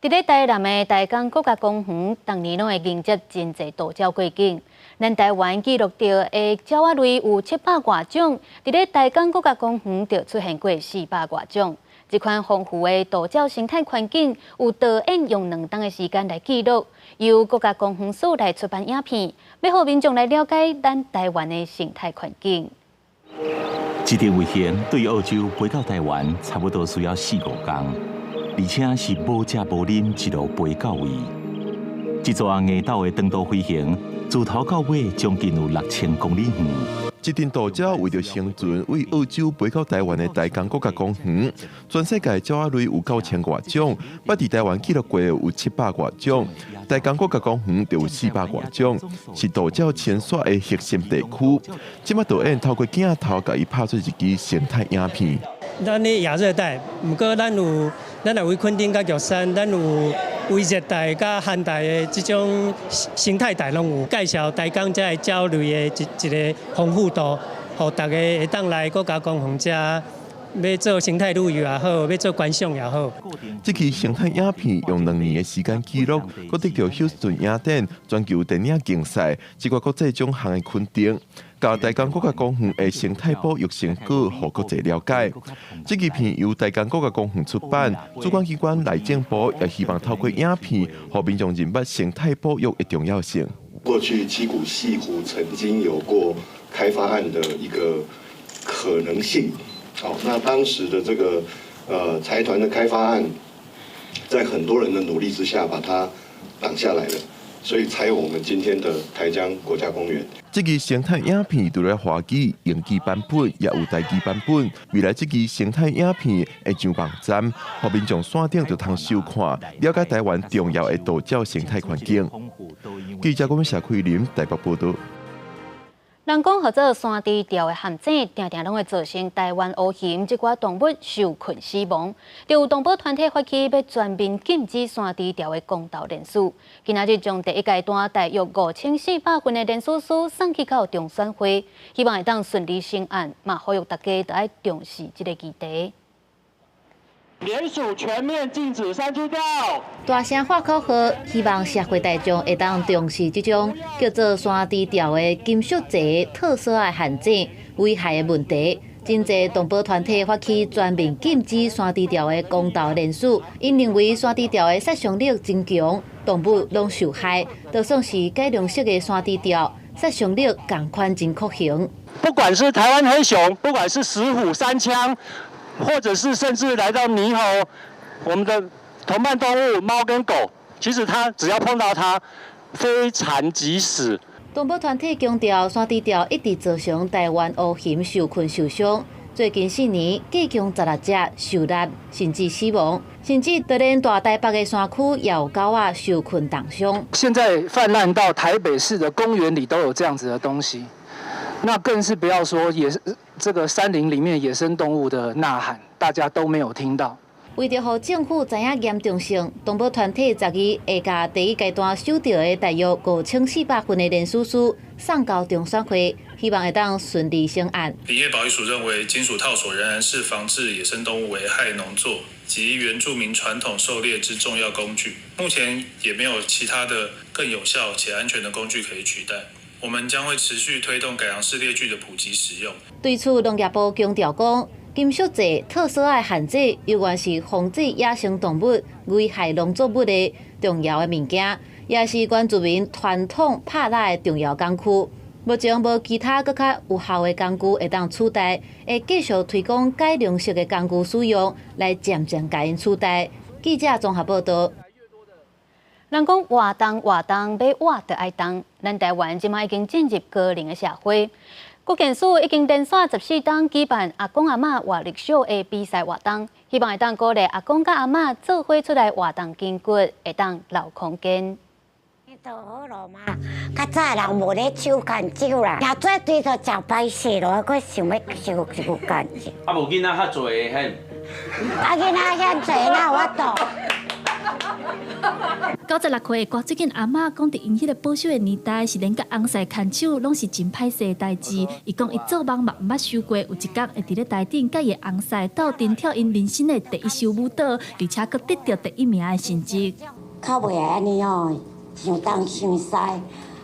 佇咧台南的台江國家公園，逐年攏會迎接真濟渡鳥過境。咱台灣記錄著的鳥仔類有700外種，佇咧台江國家公園就出現過400外種。這款豐富的渡鳥生態環境，有導演用2冬的時間來記錄，由國家公園署來出版影片，欲予民眾來了解咱台灣的生態環境。這陣飛行對澳洲飛到台灣，差不多需要四五工，而且是無食無啉一路飛到位。這逝硬鬥的長途飛行，自頭到尾將近有6000公里遠。這陣渡鳥為著生存，對澳洲飛到台灣的台江國家公園，全世界鳥仔類有9000外種，捌佇台灣記錄過有700外種，台江國家公園就有400外種，是渡鳥遷徙的核心地區。這擺導演透過鏡頭，共伊拍出一支生態影片。咱咧亞熱帶，毋過咱有，咱若為墾丁佮玉山，咱有微熱帶佮寒帶的這種生態帶攏有。介紹台江這个鳥類的一個豐富度，予大家會當來國家公園遮欲做生態旅遊也好，欲做觀賞也好。這期生態影片用2年的時間記錄，閣得著休斯頓影展全球電影競賽這個國際獎項的肯定，共大江國家公園的生態保育成果，予國際了解。這支片由大江國家公園出版，主管機關內政部也希望透過影片，予民眾認捌生態保育的重要性。過去七股潟湖曾經有過開發案的一個可能性。好，那當時的這個財團的開發案，在很多人的努力之下，把它擋下來了，所以才有我們今天的台江國家公園。這支生態影片除了華語、英語版本，也有台語版本。未來這支生態影片會上網站，予民眾線頂就通收看，了解台灣重要的島礁生態環境。記者郭社開林台北報道。人講號做山豬釣的陷阱，定定攏會造成台灣烏鴜這寡動物受困死亡。就有動保團體發起欲全面禁止山豬釣的公投連署，今仔日將第一階段大約5400份的連署書送去到中選會，希望會當順利成案，嘛呼籲大家都愛重視這個議題。聯署全面禁止山豬釣，大聲喊口號，希望社會大眾會當重視這種叫做山豬釣的金屬製套索的陷阱危害的問題。真濟動保團體發起全面禁止山豬釣的公投連署，𪜶認為山豬釣的殺傷力真強，動物攏受害，就算是改良式的山豬釣，殺傷力仝款真酷刑。不管是台灣黑熊，不管是石虎、山羌，或者是甚至來到獼猴，我們的同伴動物貓跟狗，其實它只要碰到它，非殘即死。動保團體強調，山豬釣一直造成台灣烏鴜受困受傷，最近4年，計共16隻受難，甚至死亡，甚至就連大台北的山區也有狗仔受困凍傷。現在泛濫到台北市的公園裡都有這樣子的東西，那更是不要說野這個山林裡面野生動物的吶喊，大家都沒有聽到。為著予政府知影嚴重性，動保團體12會共第一階段收著的大約5400份的連署書送交中選會，希望會當順利成案。林業保育署認為，金屬套索仍然是防治野生動物危害農作及原住民傳統狩獵之重要工具。目前也沒有其他的更有效且安全的工具可以取代。我們將會持續推動改良式獵具的普及使用。對此，農業部強調講，金屬製套索的陷阱，猶原是防止野生動物危害農作物的重要的物件，也是原住民傳統拍獵的重要工具。目前無其他閣較有效的工具會當取代，會繼續推廣改良式的工具使用，來漸漸共𪜶取代。記者綜合報道。人講活動活動，欲活就愛動。咱台灣這馬已經進入高齡的社會，國健署已經連續14冬舉辦阿公阿嬤活力秀的比賽活動，希望會當鼓勵阿公佮阿嬤做伙出來活動筋骨，會當留空間。就好咯嘛，較早人無咧手牽手啦，若做對就誠歹勢咯，閣想欲手手牽手。啊，無囡仔較濟嘿。啊，囡仔遐濟，哪有法度？96歲的郭水錦阿嬤講，佇𪜶彼个保守的年代，是連佮翁婿牽手攏是真歹勢的代誌。伊講，伊做夢嘛毋捌想過，有一工會佇咧台頂佮伊的翁婿鬥陣跳𪜶人生的第一首舞蹈，而且閣得著第一名的成績。較袂按呢吼，想東想西，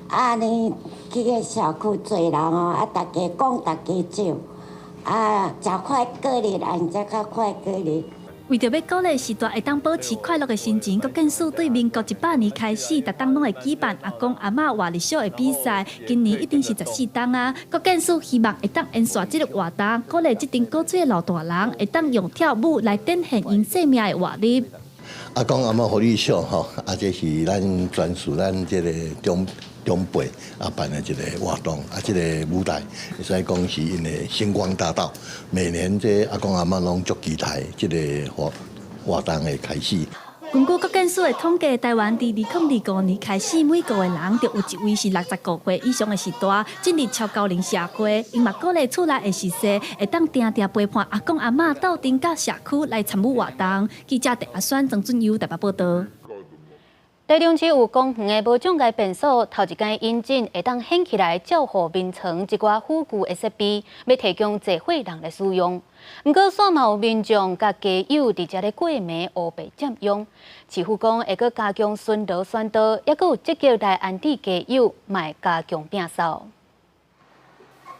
按呢去个社區濟人吼，啊，大家講大家笑，啊，誠快過日，按才較快過日。為著欲鼓勵序大會當保持快樂的心情，國健署對民國100年開始，逐冬攏會舉辦阿公阿嬤活力秀的比賽。今年已經是14冬啊！國健署希望會當延續這個活動，鼓勵這陣古錐的老大人會當用跳舞來展現𪜶生命的活力。阿公阿嬤活力秀吼，啊，這是咱專屬咱這個長長輩啊辦的一個活動，啊，這個舞台會使講是𪜶的星光大道。每年這阿公阿嬤攏足期待這個活活動的開始。根據國健署的統計，台灣佇2025年開始，每五个人就有一位是65歲以上的序大，進入超高齡社會。𪜶嘛鼓勵厝內的序細會當定定陪伴阿公阿嬤鬥陣到社區來參與活動。記者鄭阿宣、曾俊優台北報道。台中市有公園的無障礙便所，頭一擺引進會當掀起來照護眠床一寡輔具的設備，欲提供濟歲人來使用。毋過，煞嘛有民眾佮街友佇遮咧過暝烏白佔用。市府講會閣加強巡邏宣導，抑閣有積極來安置街友，嘛會加強摒掃。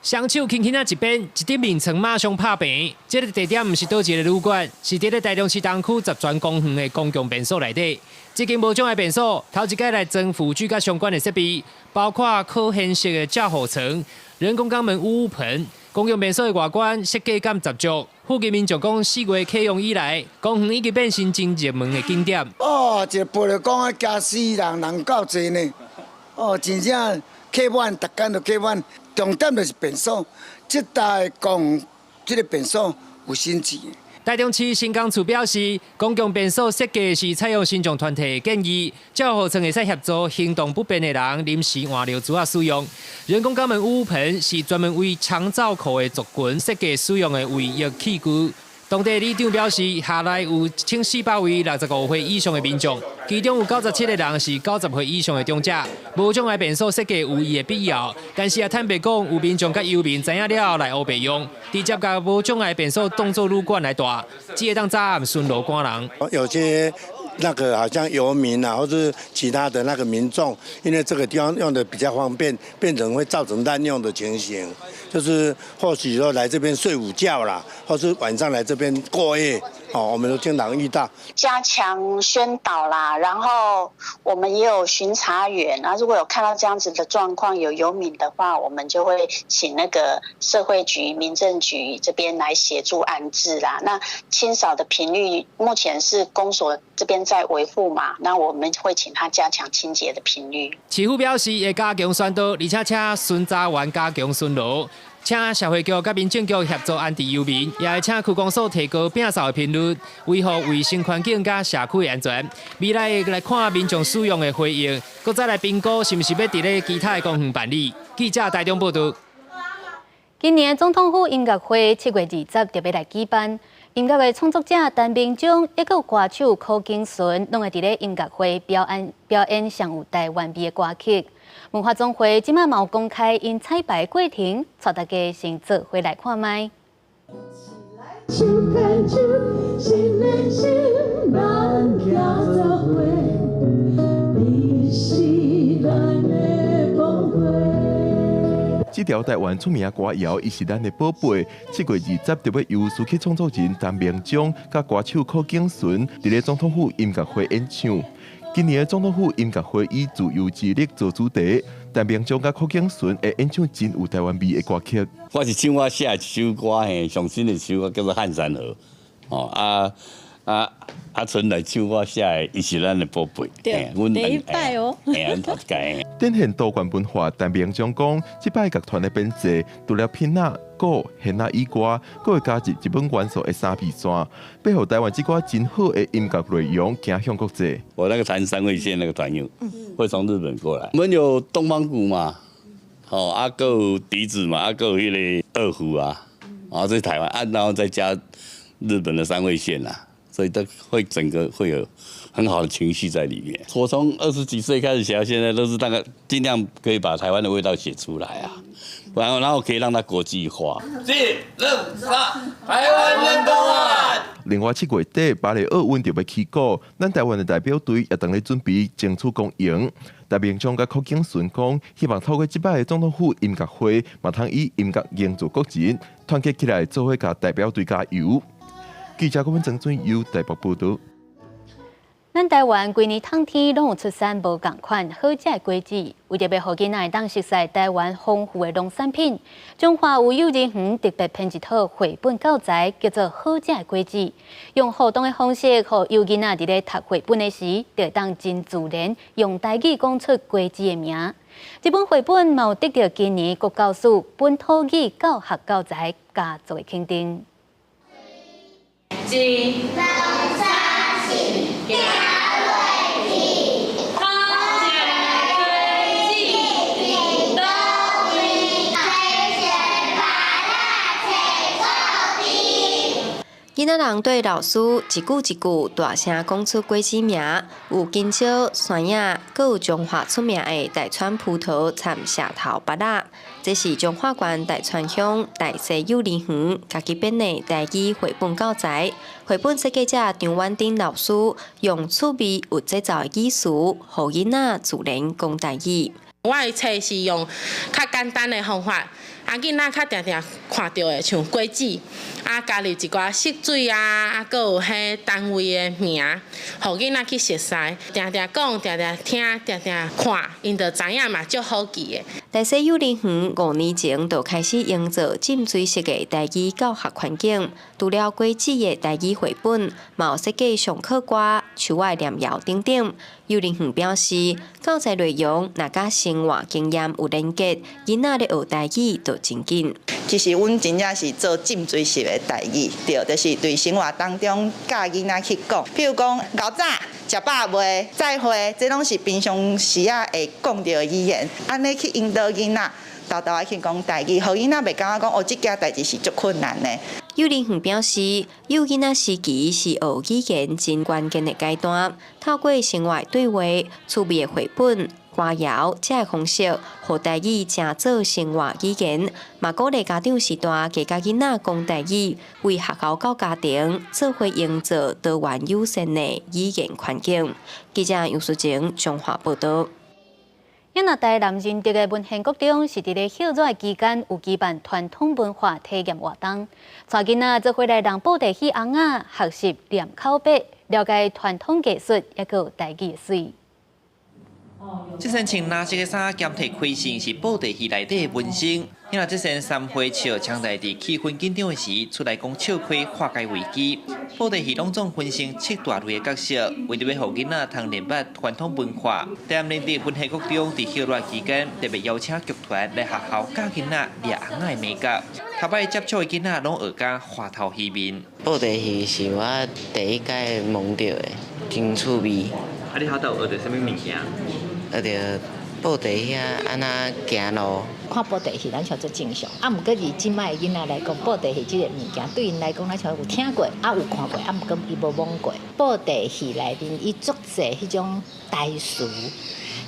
雙手輕輕仔一邊，一張眠床馬上拍平。這个地點毋是佗一个旅館，是佇咧台中市東區十全公園的公共便所內底。這間無障礙便所，頭一擺來裝輔具佮相關的設備，包括可掀式的照護床、人工肛門污物盆。公共便所的外觀設計感十足。附近民眾講，4月啟用以來，公園已經變成真熱門的景點。哦，一個報著講啊，驚死人，人夠濟呢。哦，真正客滿，逐工都客滿。重點就是便所，這台公這个便所有新錢。台中市新港處表示，公共便所設計是採用身障團體的建議，照護床會使協助行動不便的人臨時換尿苴仔使用。人工肛門污物盆是專門為腸造口的族群設計使用的衛浴器具。當地里長表示，轄內有1400位65歲以上的民眾，其中有97個人是90歲以上的長者。無障礙便所設計有伊的必要，但是也坦白講，有民眾佮遊民知影了後來烏白用，直接共無障礙便所當做旅館來蹛，只會當早暗巡邏趕人。有些那個好像遊民啊，或是其他的那個民眾，因為這個地方用的比較方便，變成會造成濫用的情形，就是或許說來這邊睡午覺啦，或是晚上來這邊過夜，哦，我們都經常遇到。加強宣導啦，然後我們也有巡查員啊，如果有看到這樣子的狀況，有遊民的話，我們就會請那個社會局、民政局這邊來協助安置啦。那清掃的頻率，目前是公所這邊在維護嘛，那我們會請他加強清潔的頻率。市府表示會加強宣導，而且請巡查員加強巡邏，請社會局佮民政局協助安置遊民，也會請區公所提高摒掃的頻率，維護衛生環境佮社區的安全。未來會來看民眾使用的回應，閣再來評估是毋是欲佇咧其他的公園辦理。記者台中報導。今年總統府音樂會7月20特別來舉辦，音樂的創作者陳明章，抑閣有歌手柯景純，攏會佇咧音樂會表演表演上有台灣味的歌曲。文化總會這擺嘛有公開𪜶彩排過程，帶大家先做伙來看覓。手牽手，心連心，咱行做伙，你是咱的寶貝。這條台灣出名的歌謠，伊是咱的寶貝。7月20就欲由詞曲創作人陳明章佮歌手柯景純佇咧總統府音樂會演唱。今年的總統府音樂會以自由之力做主題，陳明章佮柯景純會演唱真有台灣味的歌曲。我是唱我寫的一首歌，嘿，上新的一首歌叫做《漢山河》，哦啊啊阿純來唱我寫的，伊是咱的寶貝。對，第一擺哦。嘿，阮頭一擺。展現多元文化，陳明章講，這擺樂團的編制，除了片仔、鼓、弦仔以外，閣會加入日本元素的三味線，欲予台灣這寡真好的音樂內容行向國際。我那個彈三味線那個團友，會從日本過來。我們有東方鼓嘛，吼，啊，閣有笛子嘛，啊，閣有彼个二胡啊，啊，這是台灣啊，然後再加日本的三味線啦，所以都會整個會有很好的情緒在裡面。我從20幾歲開始寫到現在，都是大概盡量可以把台灣的味道寫出來啊，然後可以讓它國際化。一、兩、三，台灣認同啊！另外7月底巴黎奧運就欲起鼓，咱台灣的代表隊也當咧準備爭取光榮。陳明章佮柯景純講，希望透過這擺的總統府音樂會，嘛通以音樂凝聚國人，團結起來，做伙共代表隊加油。記者郭文曾俊佑台北報導。咱台灣規年冬天攏有出產無仝款好食的果子，為著欲予囡仔會當熟悉台灣豐富的農產品，中華有幼兒園特別編一套繪本教材，叫做《好食的果子》，用互動的方式，予幼囡仔佇咧讀繪本的時，就會當真自然用台語講出果子的名。這本繪本嘛有得著今年國教署本土語教學教材佳作的肯定。一、兩、三、四，行落去。好食的果子佇佗位？青色芭樂青草莓。囡囡仔人對老師一句一句大聲講出果子名，有香蕉、山仔，閣有彰化出名的大川葡萄摻石頭芭樂。這是彰化縣大川鄉大溪幼兒園家己編的台語繪本教材。繪本設計者張婉珍老師用趣味有節奏的語詞，予囡仔自然講台語。我的冊是用較簡單的方法，啊，囡仔較定定看著的，像果子，啊，加入一寡色水啊，啊，閣有彼單位的名，予囡仔去熟似，定定講，定定聽，定定看，𪜶就知影嘛，足好記的。大溪幼兒園5年前就開始營造浸水式的台語教學環境，除了果子的台語繪本，嘛有設計上課歌、樹仔念謠等等。幼兒園表示，教材內容若佮生活經驗有連結，囡仔咧學台語就真緊。其實阮真正是做浸水式的台語，對，就是對生活當中教囡仔去講，譬如講𠢕早、食飽未、再會，這攏是平常時仔會講著的語言，按呢去引導囡仔，沓沓仔去講台語，予囡仔袂感覺講哦，這件代誌是足困難的。幼兒園表示，幼囡仔時期是學語言真關鍵的階段，透過生活對話、趣味的繪本、歌謠這个方式，予台語成做生活語言，嘛鼓勵家長時代加佮囡仔講台語，為學校到家庭做伙營造多元友善的語言環境。記者楊淑晴彰化報導。咱若台南仁德的文獻國中，是佇咧歇熱期間有舉辦傳統文化體驗活動，帶囡仔做伙來弄布袋戲尪仔，學習念口白，了解傳統藝術，抑閣有台語的媠。這身穿藍色的衫兼提開扇是布袋戲內底的文生。因為這身三花笑，常在佇氣氛緊張的時出來講笑話，化解危機。布袋戲攏總分成七大類的角色，為著欲予囡仔通認捌傳統文化。台南仁德文化國中佇歇熱期間特別邀請劇團來學校教囡仔掠尪仔的眉角。頭擺接觸的囡仔攏學甲花頭魚面。布袋戲是我第一擺摸著的，真趣味。啊，你頭拄學著啥物物件？學著布袋戲按怎行路。看布袋戲，咱像足正常。啊，毋過以這擺的囡仔來講，布袋戲這個物件對𪜶來講，咱像有聽過，啊有看過，啊毋過伊無摸過。布袋戲內面，伊足濟彼種台詞，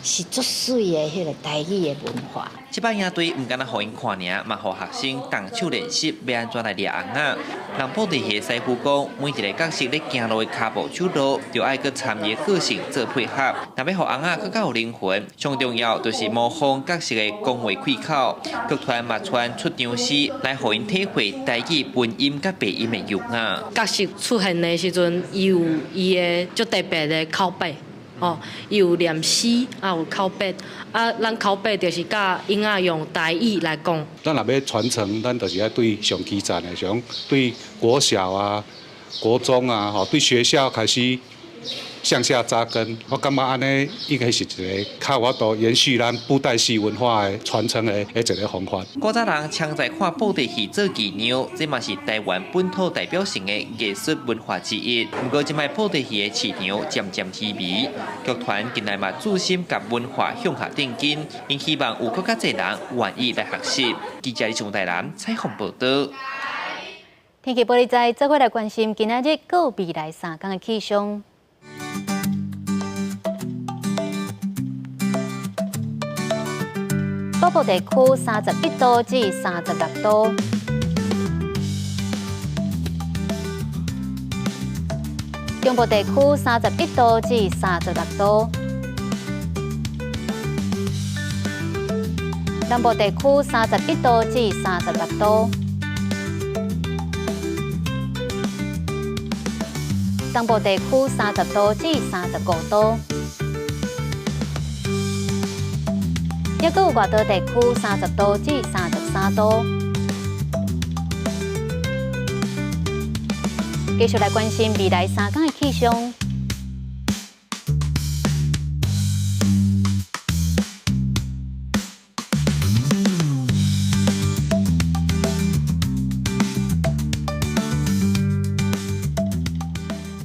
是足媠的彼個台語的文化。這擺營隊毋干焦予𪜶看爾，嘛予學生動手練習欲按怎來掠尪仔。人布袋戲的師傅講，每一个角色咧行路的跤步手路，就愛閣參伊的個性做配合。若欲予尪仔閣較有靈魂，上重要就是模仿角色的講話開口。劇團嘛傳出場詩來予𪜶體會台語文音佮白音的優雅。角色出現的時陣，伊有伊的足特別的口白。哦，伊有念詩，也有口白。啊，咱口白就是教囡仔用台語來講。咱若欲傳承，咱就是愛對上基層的，像對國小啊、國中啊，吼，對學校開始向下扎根。我感覺按呢應該是一个較有法度延續咱布袋戲文化的傳承的一个方法。古早人常在看布袋戲做伎倆，這嘛是台灣本土代表性的藝術文化之一。毋過，這擺布袋戲的市場漸漸式微，劇團近來嘛注心共文化向下定根，𪜶希望有閣較濟人願意來學習。記者李台南採訪報導。天氣玻璃在做伙來關心今仔日閣未來3天的氣象。北部地區31度至36度，中部地區31度至36度，南部地區31度至36度，東部地區30度至35度。抑閣有外島地區30度至33度。繼續來關心未來3天的氣象。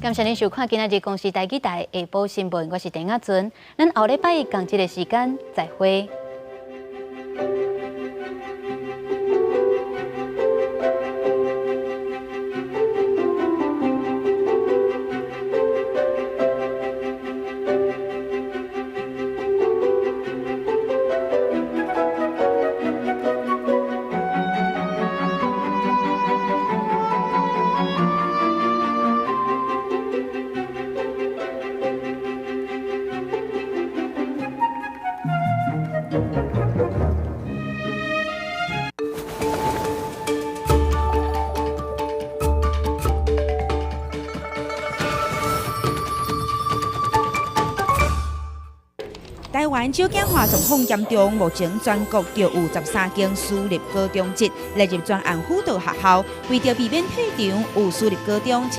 感謝您收看今仔日公視台語台下晡新聞，我是鄭亞純，咱後禮拜仝這个時間再會。灣少子化狀況嚴重，目前全國就有13間私立高中職列入專案輔導學校，為著避免退場，有私立高中。